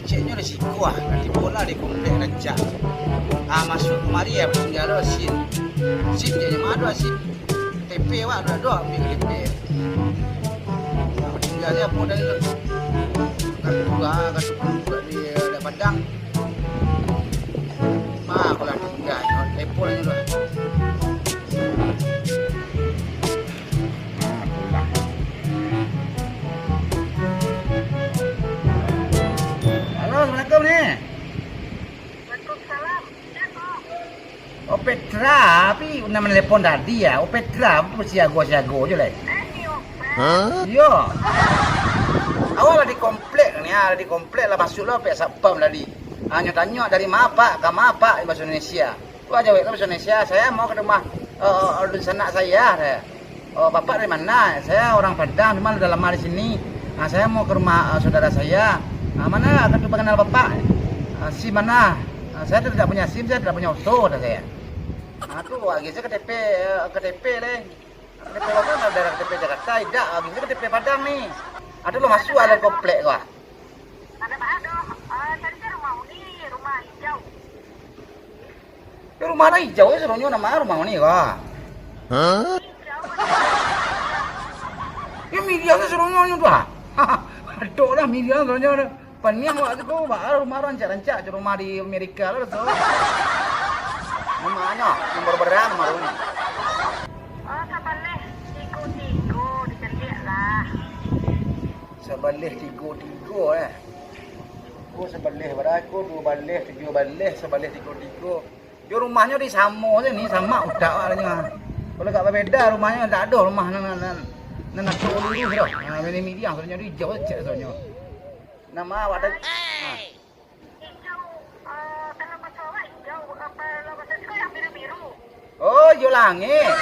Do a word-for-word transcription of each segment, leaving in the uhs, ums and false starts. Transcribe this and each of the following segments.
Ceknyo di siko ah, nanti bola di komplek rancak. Ah, masuak kamari ah, tingga lo SIM. SIM je, ma ado SIM. K T P awak ado, ado ambiak K T P. Tingga se apo tadi tu? Kartu, ah, kartu penduduk di, eh, Padang. Ma, kalau tingga, telepon aja lah. Halo, assalamualaikum ni. Waalaikumsalam. Siapa? Oh, Petra, tapi nan manelepon tadi ya. Oh, Petra, basiago-siago je lah. Eh, ni Opet. Iyo. Awak lah di komplek ni, ah, di komplek lah masuk lah pihak satpam tadi. Hanyo tanyo dari ma, Pak, ka ma, Pak, bahasa Indonesia. Wah, jawek lah bahasa Indonesia, "Saya mau ke rumah, eh, eh, dunsanak saya," saya. "Oh, Bapak dari mana?" "Saya orang Padang, cuma udah lama di sini. Ah, saya mau ke rumah, eh, saudara saya." "Ah, mana kartu pengenal Bapak?" "Ah, SIM mana?" "Ah, saya tidak punya SIM, saya tidak punya oto," kata saya. Ah, tu, ah, agiah se K T P, eh, K T P deh. K T P Bapak mana daerah K T P Jakarta, tidak, agiah se K T P Padang ni. Ah, tu lo masuk dalam komplek ko ah. Ada apa tu? Eh, tadi kan rumah Uni, rumah hijau. Yo, rumah lah hijau se suruahnyo, nama rumah Uni ko. Hah? Yo, Miriam se suruahnyo tu ah. Aduh lah, Miriam suruahnyo tu. Paniang awak tu ko, baa rumah rancak-rancak, cak rumah di Amerika lah tu. Rumah nyo, nomor berang rumah Uni. Oh, sabaleh tigo tigo, dicaliak lah. Sabaleh tigo tigo, eh. Ko sabaleh bara ko, duo baleh, tujuah baleh, sabaleh tigo tigo. Yo, rumahnyo di samo se ni, samak utak awak nyo. Kalau agak babeda rumahnyo, ndak ado rumah nan, nan, nan, nan atur luruih tu. Ha, mini-mini ang, sabananyo di hijau se cek sabananyo. Nama awak tadi? Ha. Hijau, eh, kalau bahasa awak hijau, kalau bahasa siko yang biru-biru. Oh, hijau langit.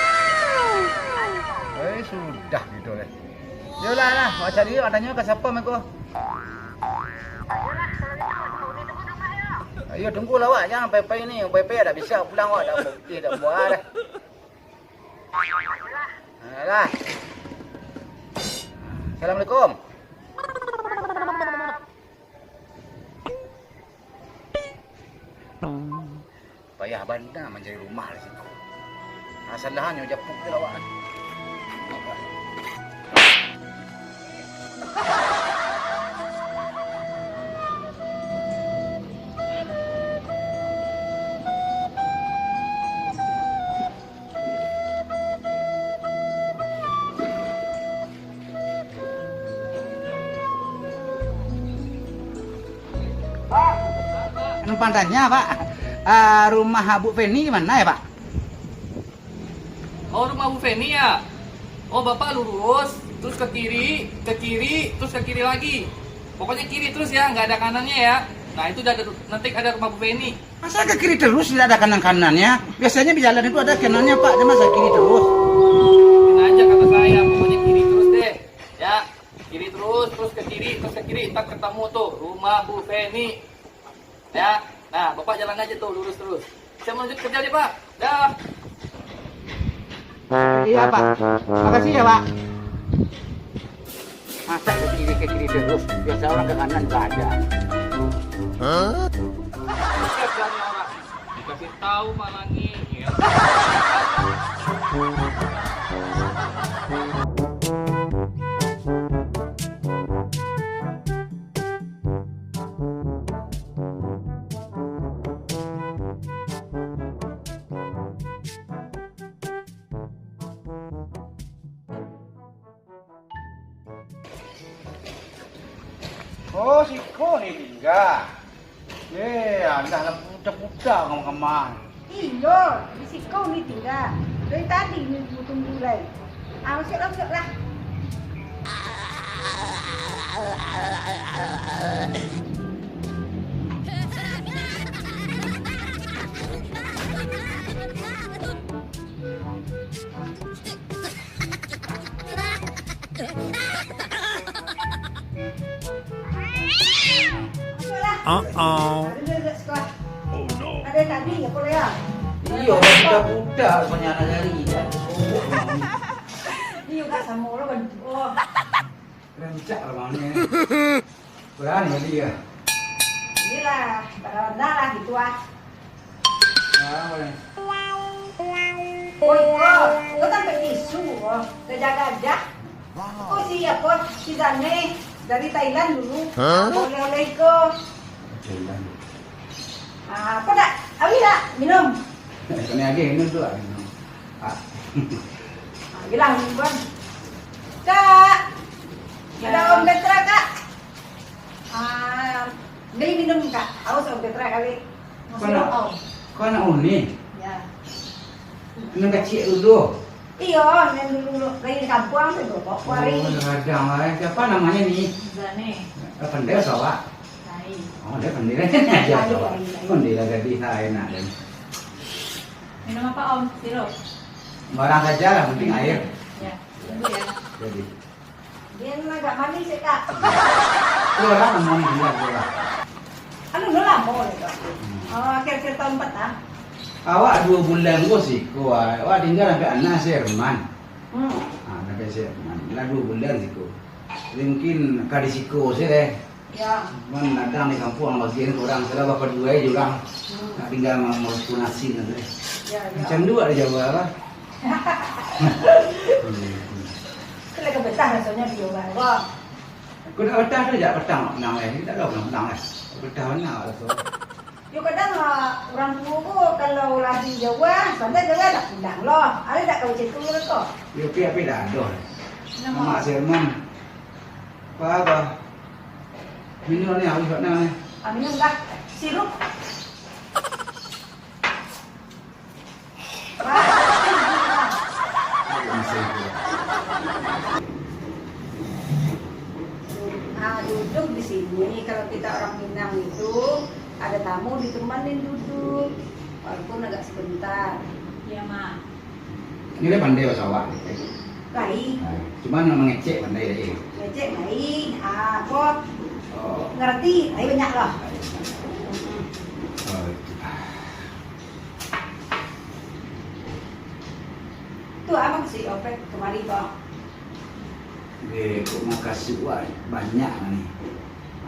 Eh, sudah gitu deh. Yolah lah, awak cari, awak tanyo ka siapa meko? Ayolah, kalau gitu, Uni tunggu di rumah yo. Ayo, tunggulah awak, jangan pai-pai ni, pai-pai dak bisa pulang awak, dak bukti, dak buah dah. Ayolah. Ayolah. Assalamualaikum. Payah bana mancari rumah di siko. Masalahnyo japuik tu lawak. Numpang tanya, Pak. Ah, rumah Bu Feni di mana ya, Pak? Oh, rumah Bu Feni ya? Oh, Bapak lurus, terus ke kiri, ke kiri, terus ke kiri lagi. Pokoknya kiri terus ya, nggak ada kanannya ya. Nah, itu udah ada, nanti ada rumah Bu Feni. Masa ke kiri terus, tidak ada kanan-kanannya? Biasanya di jalan itu ada kanannya, Pak. Dia masa kiri terus? Ikutin aja kata saya, pokoknya kiri terus deh. Ya, kiri terus, terus ke kiri, terus ke kiri. Ntar ketemu tuh rumah Bu Feni. Ya, nah, Bapak jalan aja tuh, lurus terus. Saya mau lanjut kerja nih, Pak. Dah. Iya, Pak. Makasih ya, Pak. Masa ke kiri, ke kiri terus? Biasa orang ke kanan juga ada. Hah? Dikasih tahu malah ngeyel. Oh, siko ni tingga. Eh, alah lah puta-puta kamar-kamar. Iyo, di siko ni tingga. Dari tadi ni tunggu-tunggu lai. Ah, masuklah, masuklah. Uh-oh. Oh, no. Iyo, budak-budak banyak nak cari. Iyo, Kak, sama orang bantu. Oh. Rancak lah, Bang, ni. Berani dia. Iyolah, barandang lah gitu ah. Ah, boleh. Oi, ko, ko tampek tisu, ko. Gajah-gajah. Ko si, apo, si Zane dari Thailand dulu. Hah? Oleh-oleh ko. Thailand. Ah, apo dak? Awi dak? Minum. Kami agiah minum tu lah, minum. Ah. Ah, iyolah, minum, Bang. Kak. Ada Om Petra, Kak. Ah, beli minum, Kak. Aus Om Petra kali. Kau nak, kau nak Uni? Ya. Nan kecik dulu. Iyo, nan dulu, dari kampuang tu, kok kuari. Oh, kadang lah. Siapa namanya ni? Zane. Eh, pandai bahasa awak? Lain. Oh, dia pandai. Aja awak. Pandai lah gadis lah, enak kan. Minum apa, Om? Sirup? Barang saja lah, penting air. Ya, tunggu ya. Jadi. Dia ni agak manis ya, Kak. Dua orang, mau ni dua, dua orang. Anu, dah lama ni, Kak. Hmm. Oh, akhir-akhir tahun empat ah. Awak dua bulan ko siko, ah. Awak tinggal sampai anak si Herman. Hmm. Ah, sampai si Herman. Lah dua bulan siko. Jadi mungkin ka di siko se deh. Ya. Cuman kadang di kampuang bagian kurang, sudah bapak dua aja orang. Hmm. Nak tinggal mau, mau sepuluh nasi nanti. Ya, ya. Macam dua ada Jawa lah. Itu lah ka betah rasonyo di Jawa. Wah. Kau nak betah tu jak petang nak menang eh. Kita dah menang eh. Betah mana lah tu. Yo kadang ah, urang tuo ko kalau lah di Jawa, sampai Jawa dak pulang lo. Ada dak kau macam tu lo ko? Yo pi api dah ada. Nama? Mak Sirman. Apa apa? Minum ni, habis nak ni. Ah, minum lah. Sirup. Ah, duduk di sini. Kalau kita orang Minang itu, ada tamu ditemanin duduk, walaupun agak sebentar. Iya, Mak. Ini dia pandai bahasa awak ni. Baik. Nah, cuma nak mengecek pandai dia. Mengecek baik. Ah, kok Oh. ngerti? Tapi banyak lah. Baik. Oh, itu. Tu abang si Opet kemari, Bang. Eh, kok makasih wak banyak ni.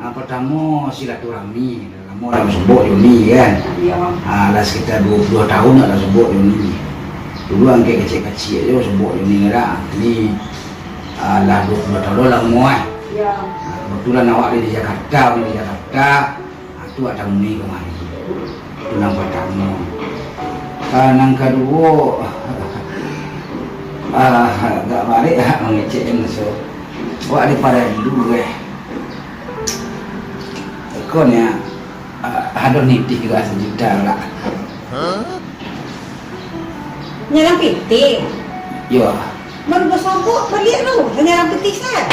Ah, pertamo silaturahmi, lamo lah basobok jo Uni kan. Iya. Ah, lah sekitar dua puluh tahun lah basobok jo Uni. Dulu angkek kecik-kecik aja basobok jo Uni kan. Ni, ah, lah dua puluh tahun lamo eh. Iya. Ah, kebetulan awak ada di Jakarta, Uni di Jakarta. Ah, tu awak tamui kamari. Itu nan partamo. Ah, nan kaduo, ah, agak barek lah mangecek maso. Awak di Parandu eh. Iko ni, ah, ado nitih juo sajuta lah. Nyalang pitih? Yo. Baru basobok baliak tu, nyalang pitih sa.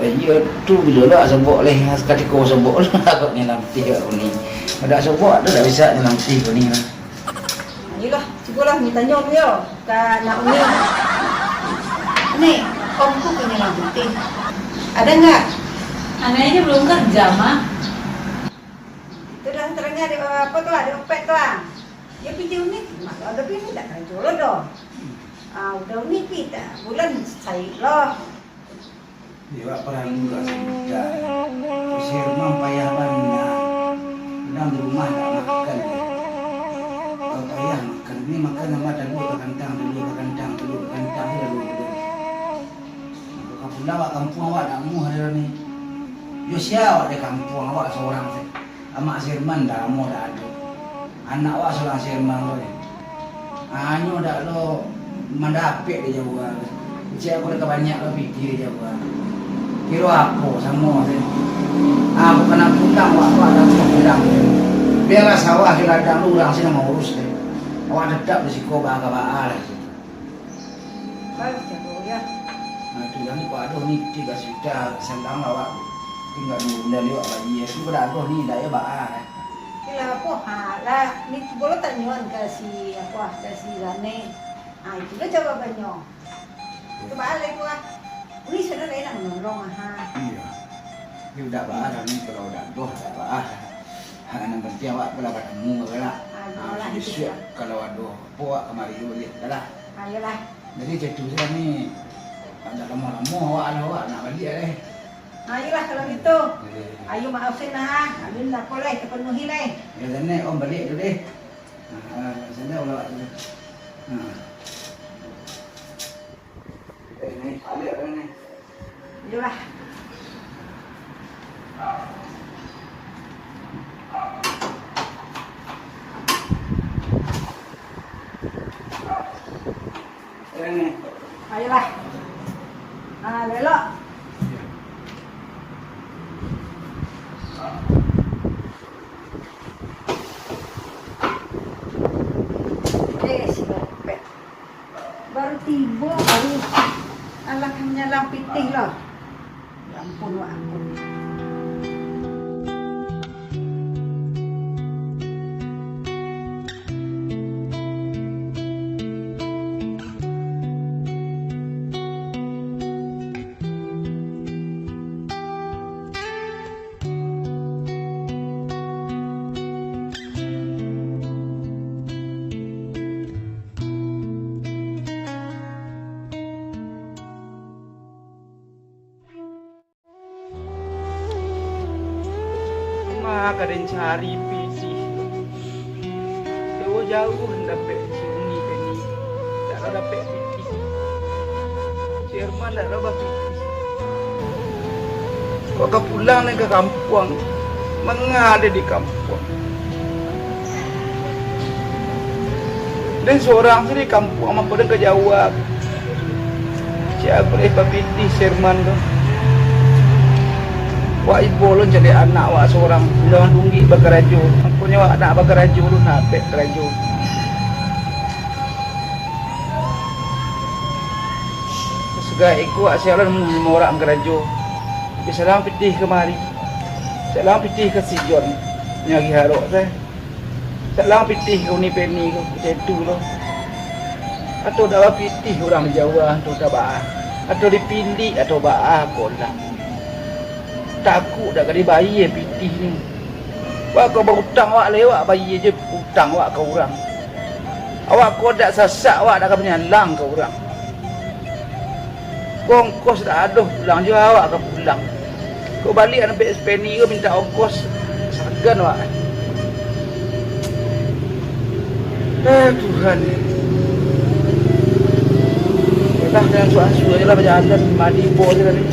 Eh, iyo tu, bilo lah sobok leh, sakatiko sobok lah, kok nyo nantih kat Uni. Dak sobok tu dak bisa nyo nantih Uni lah. Iyolah, cubolah ni tanyo dulu yo, ka anak Uni. Ni, Om tu punyo rambut eh. Ada enggak? Anaknya belum kerja, Mak. Itu dah terdengar di, apa tu lah, di Opet tu lah. Dia pinjam Uni, mak lo, tapi Uni tak kerja lo doh. Ah, udah Uni pi tak, bulan saik lo. Yo, awak paralu ka sabanta. Usir mah payah bana. Kadang di rumah dak makan. Kalau payah makan, ni makan nambah talua bakantang, talua bakantang, talua bakantang, talua bakantang. Ka pulang awak kampuang awak dak muah ado ni. Yo sia awak di kampuang awak sorang se. Amak Sirman dak lamo dak ado. Anak wak surang Sirman ko ni. Anyo dak lo mandapek di Jawa. Cek aku dak banyak lo piti di Jawa. Kiro apo samo se. Ah, bukan nak pulang wak tu ada pulang. Biarlah sawah di ladang tu urang sini mangurus deh. Awak tetap di siko baa-baa lah. Baru cakap ya. Nah, tu yang ni kok ado ni tigo juta sandang lah, Wak. Tinggal dua bulan lewat bayi. Itu kada ado ni, dak ya, Bak, ah. Itulah apo ha lah ni bolo tanyoan ka si apo ka si Zane. Ah, itulah jawabannyo. Itu baa lah itu ah. Uni sudah lain nak menolong ah. Iya. Ini udah baa lah ni kalau udah doh dak baa. Ha, nan penting awak tu lah batamu lah. Ah, Ah, iyolah, itu bisuak sudah. Kalau ado apo awak kamari baliak lah. Ah, iyolah. Jadi cak tu sajo ni. Dak lamo-lamo awak lah, awak nak baliak lah. Ayolah kalau gitu. Ayo, maaf sen nah. Alun apo lai, tapanuahi lai. Yo, sanak, Om baliak dulu deh. Nah, ah, sanak ulah awak dulu. Nah. Eh, ni, baliak dah ni. Iyolah. Eh, ni. Ayolah. Ah, elok. Eh, si Bapek. Baru tibo, baru alah manyalang pitih lah. Ya ampun, wak ampun. Ma ka den cari pitih? Jauah-jauah dapek si Uni tadi, ndak lah dapek pitih. Si Herman ndak lah bapitih. Kok ka pulang den ka kampuang? Manga den di kampuang? Den sorang se di kampuang, mangko den ka jauah. Sia buliah bapitih si Herman tu? Wak ibo lo caliak anak wak sorang, indak dunggi bakarajo. Mangkonyo wak nak bakarajo tu, nak dapek karajo. Sagaek iko wak sia lo namuah limo urang karajo. Salang pitih kamari, salang pitih ka si Jon, nyo agiah arok se. Salang pitih ka Uni Peni ko, macam tu lo. Atau dak bapitih urang di jauah tu, tabaa. Atau dipilik, atau baa ko lah. Takuik dak ka dibayia pitih ni. Wak ko bautang wak lewat, bayia je utang wak ka urang. Awak ko dak sasak, awak dak ka manyalang ka urang. Ongkos dak ado pulang jo awak ka pulang. Kok baliak ampek si Peni ko mintak ongkos, sagan awak. Eh, Tuhan. Yalah, jangan suah-suah je lah bajalan, mandi po je tadi.